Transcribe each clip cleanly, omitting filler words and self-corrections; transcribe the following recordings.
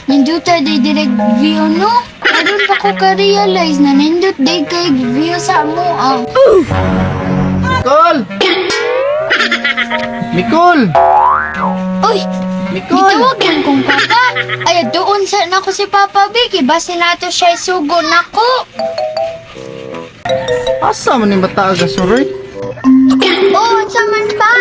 Nindot day direct view, no? Aron pa ko ka-realize na nindot day kay view sa amo ah. Nicole! Nicole! Uy, Nicole! gitawag man kong papa. Ay, doon sa nako si Papa Vicky. Base nato siya sugo nako. Asa man yung bata aga suroy? Oh, unsa man pa?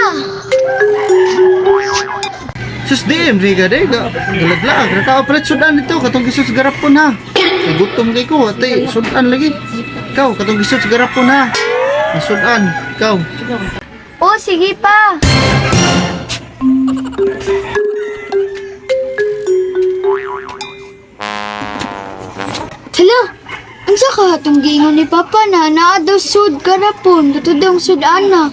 Sus di, Enrica day, galaglaag. Nakao palit sudan dito, katong gisod sa garapon ha. Kay gutom kay ko, ate, sudan lagi. Ikaw, katong gisod sa garapon ha. Sudan, ikaw. Oh, sige pa. Hala, unsa ka atong giingon ni Papa na naa daw sud garapon, kato daw ang sud ana.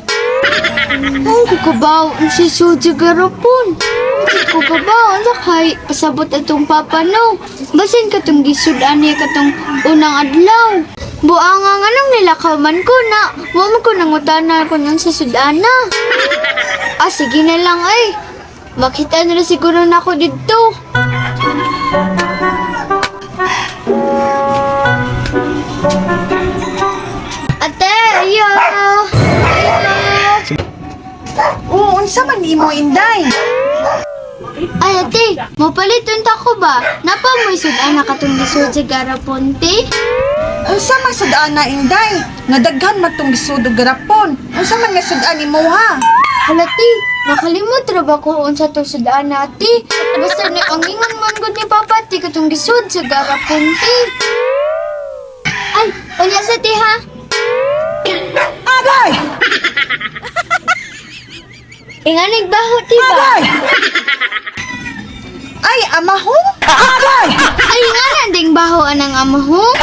Ang kukabaw ang si sud sa garapon. Ang kukabaw, unsa kay pasabot atong Papa no. Basin katong gisud ani katong unang adlaw. Buanga nga nang nilakaw man ko na, wa man ko nangutana kung unsa sud-ana. Ah, sige na lang ay. Makita na lang siguro na ako dito. Ate, ayo! Ayo! Oo, unsa man nimo Inday? Ay, ate, mapalit unta ko ba? Napa mo'y sudan na katong lisod sa Garaponte? Unsa man sud-an na Inday? Nga daghan man tong gisud og garapon. Unsa man nga sud-an nimo ha? Hala, te, nakalimot ra ba ko unsa tong sudan na, ate? Basta ni ang ingon man gud ni Papa, te, katong lisod sa Garaponte. Ay, unya sa te, ha? Agay! Inganig baho, te ba? Agay! Ay, amahong? Agay! Ay, nga na ding baho anang amahong.